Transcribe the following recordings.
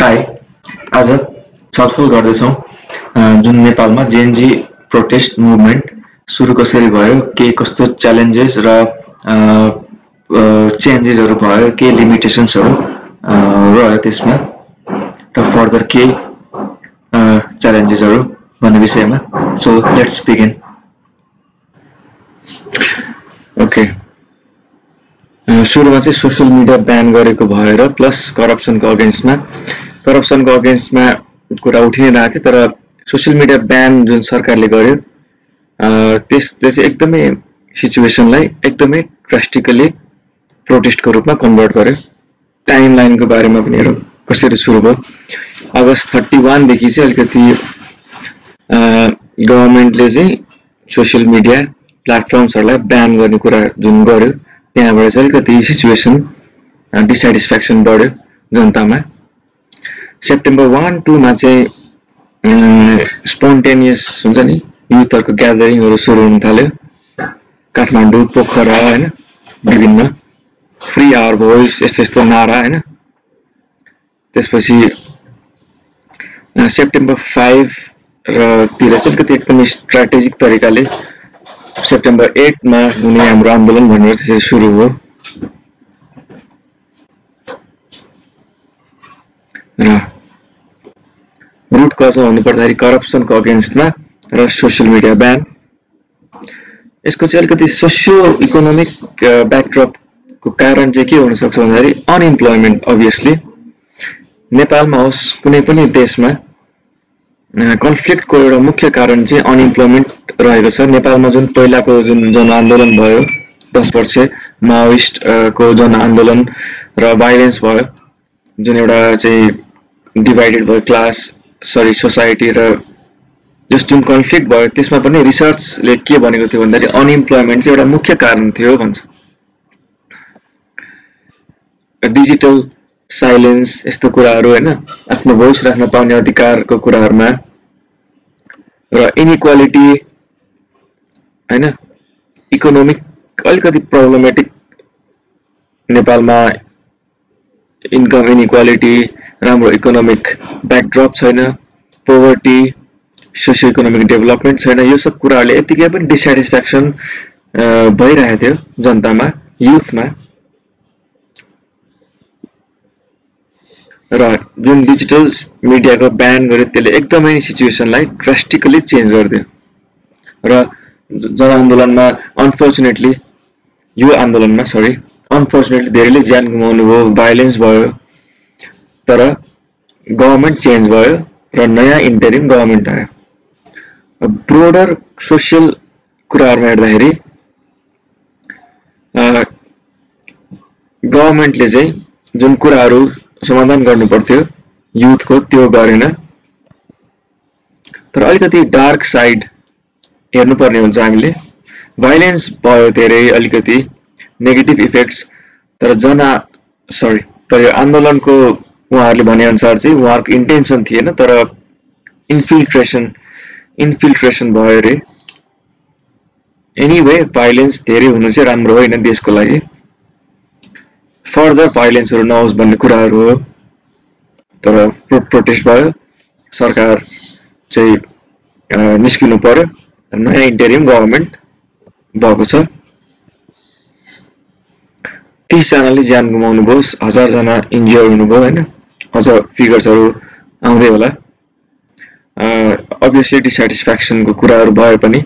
High आज छलफल गर्दैछौँ जुन नेपालमा जेएनजी प्रोटेस्ट मुभमेन्ट सुरु कसरी भयो, के कस्तो च्यालेन्जेस र चेन्जेसहरू भयो, के लिमिटेसन्सहरू रह्यो त्यसमा र फर्दर के च्यालेन्जेसहरू भन्ने विषयमा। So let's begin. ओके, सुरुमा चाहिँ सोसियल मिडिया ब्यान गरेको भएर प्लस करप्सनको अगेन्स्टमा कुरा उठि नै रहेको थियो, तर सोसियल मिडिया ब्यान जुन सरकारले गर्यो त्यसले चाहिँ एकदमै सिचुएसनलाई एकदमै ड्रास्टिकली प्रोटेस्टको रूपमा कन्भर्ट गर्यो। टाइम लाइनको बारेमा पनि हेरौँ कसरी सुरु भयो। अगस्त 31 देखि चाहिँ अलिकति गभर्मेन्टले चाहिँ सोसियल मिडिया प्लेटफर्म्सहरूलाई ब्यान गर्ने कुरा जुन गर्यो, त्यहाँबाट चाहिँ अलिकति सिचुएसन डिसेटिस्फ्याक्सन बढ्यो जनतामा। सेप्टेम्बर 1-2 मा चाहिँ स्पोन्टेनियस हुन्छ नि, युथहरूको ग्यादरिङहरू सुरु हुन थाल्यो काठमाडौँ, पोखरा होइन, विभिन्न फ्री आवर भोइस यस्तो नारा होइन। त्यसपछि सेप्टेम्बर 5 तिर चाहिँ अलिकति एकदमै स्ट्राटेजिक तरिकाले सेप्टेम्बर 8 मा हुने हाम्रो आन्दोलन भनेर त्यसरी सुरु हो। र रुट कज भन्नुपर्दाखेरि करप्सनको अगेन्स्टमा र सोसियल मिडिया ब्यान। यसको चाहिँ अलिकति सोसियो इकोनोमिक ब्याकड्रपको कारण चाहिँ के हुनसक्छ भन्दाखेरि अनइम्प्लोइमेन्ट। अभियसली नेपालमा होस् कुनै पनि देशमा कन्फ्लिक्टको एउटा मुख्य कारण चाहिँ अनइम्प्लोइमेन्ट रहेको छ। नेपालमा जुन पहिलाको जुन जनआन्दोलन भयो 10 वर्ष माओइस्टको जनआन्दोलन र भाइलेन्स भयो, जुन एउटा चाहिँ डिभाइडेड भयो सोसाइटी र जस्ट जुन कन्फ्लिक्ट भयो, त्यसमा पनि रिसर्चले के भनेको थियो भन्दाखेरि अनइम्प्लोइमेन्ट चाहिँ एउटा मुख्य कारण थियो भन्छ। डिजिटल साइलेन्स यस्तो कुराहरू होइन, आफ्नो भोइस राख्न पाउने अधिकारको कुराहरूमा र इनइक्वालिटी होइन, इकोनोमिक अलिकति प्रब्लमेटिक नेपालमा, इन्कम इनइक्वालिटी, राम्रो इकोनोमिक ब्याकड्रप छैन, पोभर्टी, सोसियो इकोनोमिक डेभलपमेन्ट छैन। यो सब कुराहरूले यतिकै पनि डिसेटिस्फ्याक्सन भइरहेको थियो जनतामा, युथमा। र जुन डिजिटल मिडियाको ब्यान गर्यो त्यसले एकदमै सिचुएसनलाई ड्रास्टिकली चेन्ज गरिदियो र जनआन्दोलनमा अनफर्चुनेटली धेरैले ज्यान गुमाउनु भयो, भाइलेन्स भयो, तर गभर्मेन्ट चेन्ज भयो र नयाँ इन्टरिम गभर्मेन्ट आयो। ब्रोडर सोसियल कुराहरूमा हेर्दाखेरि गभर्मेन्टले चाहिँ जुन कुराहरू समाधान गर्नु पर्थ्यो युथको त्यो गरेन। तर अलिकति डार्क साइड हेर्नुपर्ने हुन्छ हामीले। भाइलेन्स भयो धेरै, अलिकति नेगेटिभ इफेक्ट्स, तर यो आन्दोलनको उहाँहरूले भने अनुसार चाहिँ उहाँहरूको इन्टेन्सन थिएन, तर इन्फिल्ट्रेसन भयो अरे। एनीवे भाइलेन्स धेरै हुनु चाहिँ राम्रो होइन देशको लागि, फर्दर भाइलेन्सहरू नहोस् भन्ने कुराहरू हो। तर प्रोटेस्ट भयो, सरकार चाहिँ निस्किनु पर्यो, नयाँ इन्टरिम गभर्मेन्ट भएको छ। 30 जनाले ज्यान गुमाउनु भयो, 1000 जना इन्ज्योर हुनुभयो होइन, अझ फिगर्सहरू आउँदै होला। अभियसली डिसेटिस्फ्याक्सनको कुराहरू भए पनि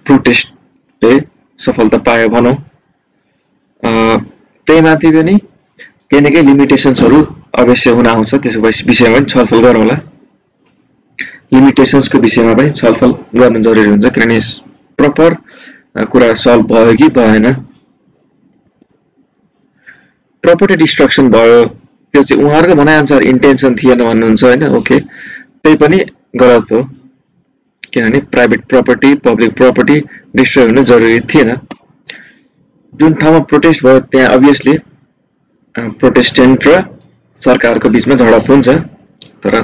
प्रोटेस्टले सफलता पायो भनौँ। त्यही माथि पनि केही न केही लिमिटेसन्सहरू अवश्य हुन आउँछ, त्यसको विषयमा पनि छलफल गरौँ होला। लिमिटेसन्सको विषयमा पनि छलफल गर्नु जरुरी हुन्छ, किनभने प्रपर कुरा सल्भ भयो कि भएन। प्रपर्टी डिस्ट्रक्सन भयो, त्यो चाहिँ उहाँहरूको भनाइअनुसार इन्टेन्सन थिएन भन्नुहुन्छ होइन। ओके, त्यही पनि गलत हो, किनभने private property, public property destroy हुनु जरुरी थिएन। जुन ठाउँमा प्रोटेस्ट भयो त्यहाँ अभियसली प्रोटेस्टेन्ट र सरकारको बिचमा झडप हुन्छ, तर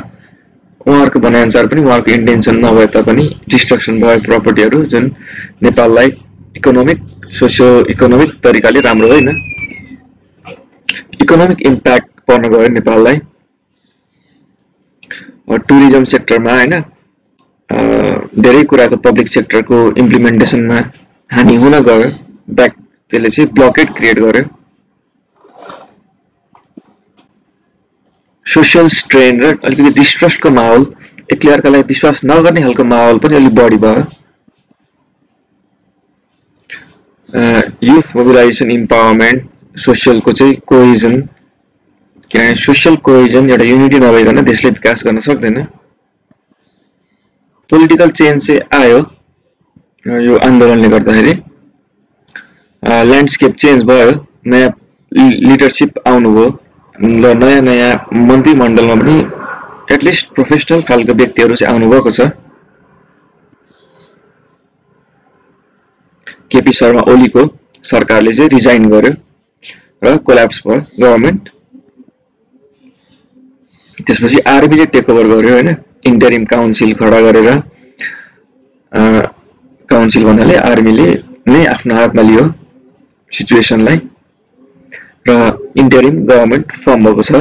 उहाँहरूको भनाइअनुसार पनि उहाँहरूको इन्टेन्सन नभए तापनि डिस्ट्रक्सन भयो प्रपर्टीहरू, जुन नेपाललाई सोसियो इकोनोमिक तरिकाले राम्रो होइन, इकोनोमिक इम्प्याक्ट पर्न गयो नेपाललाई। टुरिज्म सेक्टरमा हैन धेरै कुराको पब्लिक सेक्टरको इम्प्लिमेन्टेसनमा हानि हुन गयो ब्याक त्यसले चाहिँ ब्लकेट क्रिएट गर्यो सोशल स्ट्रेन र अलिकति डिस्ट्रस्टको माहौल एकले अर्कालाई विश्वास नगर्ने खालको माहौल पनि अलि बढी भयो youth mobilization empowerment social को चाहिँ cohesion किनभने social cohesion एउटा unity नभइकन देशले विकास गर्न सक्दैन political change चाहिँ आयो यो आन्दोलनले गर्दाखेरि ल्यान्डस्केप चेन्ज भयो नयाँ लिडरशिप आउनुभयो र नयाँ नयाँ मन्त्रीमण्डलमा पनि एटलिस्ट प्रोफेसनल खालको व्यक्तिहरू चाहिँ आउनु भएको छ केपी शर्मा ओलीको सरकारले चाहिँ रिजाइन गर्यो र कोल्याप्स भयो गभर्नमेन्ट त्यसपछि आर्मीले टेक ओभर गर्यो हैन इन्टरिम काउन्सिल खडा गरेर काउन्सिल भन्नाले आर्मीले नै आफ्नो हातमा लियो सिचुएसनलाई र इन्टरिम गभर्नमेन्ट फर्म भएको छ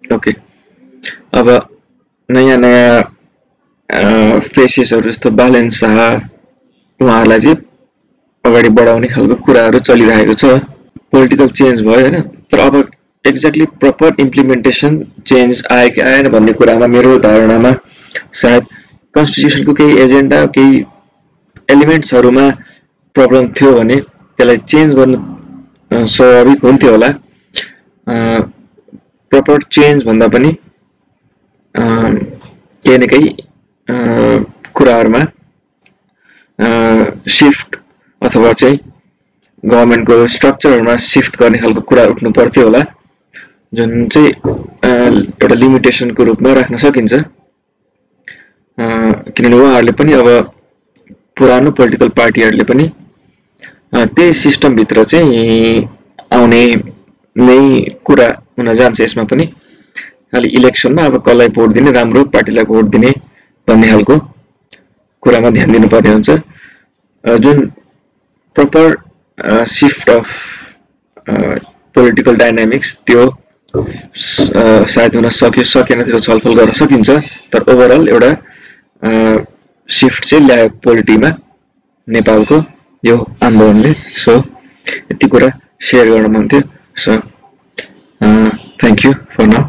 ओके अब नयाँ नयाँ फेसेसहरु जस्तो बालेन शाह उहाँलाई चाहिँ अगाडि बढाउने खालको कुराहरु चलिरहेको छ पोलिटिकल चेन्ज भयो हैन तर अब एक्ज्याक्टली प्रपर इम्प्लिमेन्टेसन चेन्ज आयो कि आएन भन्ने कुरामा मेरो धारणामा सायद कन्स्टिट्युसनको केही एजेन्डा केही एलिमेन्ट्सहरुमा प्रब्लम थियो भने त्यसलाई चेन्ज गर्नु स्वाभाविक हुन्थ्यो होला प्रपर चेन्ज भन्दा पनि केही न केही कुराहरुमा शिफ्ट अथवा चाहिँ गभर्नमेन्टको स्ट्रक्चरहरुमा शिफ्ट गर्ने खालको कुरा उठ्नु पर्थ्यो होला जुन चाहिँ एउटा लिमिटेसनको रूपमा राख्न सकिन्छ किनभने उहाँहरुले पनि अब पुरानो पोलिटिकल पार्टीहरुले पनि त्यही सिस्टम भित्र चाहिँ आउने नै कुरा हुन जान्छ यसमा पनि खाली इलेक्सनमा अब कसलाई भोट दिने राम्रो पार्टीलाई भोट दिने भन्ने खालको कुरामा ध्यान दिनुपर्ने हुन्छ जुन proper shift of political dynamics त्यो सायद हुन सक्यो सकेन त्यो छलफल गर्न सकिन्छ तर ओभरअल एउटा शिफ्ट चाहिँ ल्यायो पोलिटीमा नेपालको यो आन्दोलनले सो यति कुरा शेयर गर्न मन थियो so thank you for now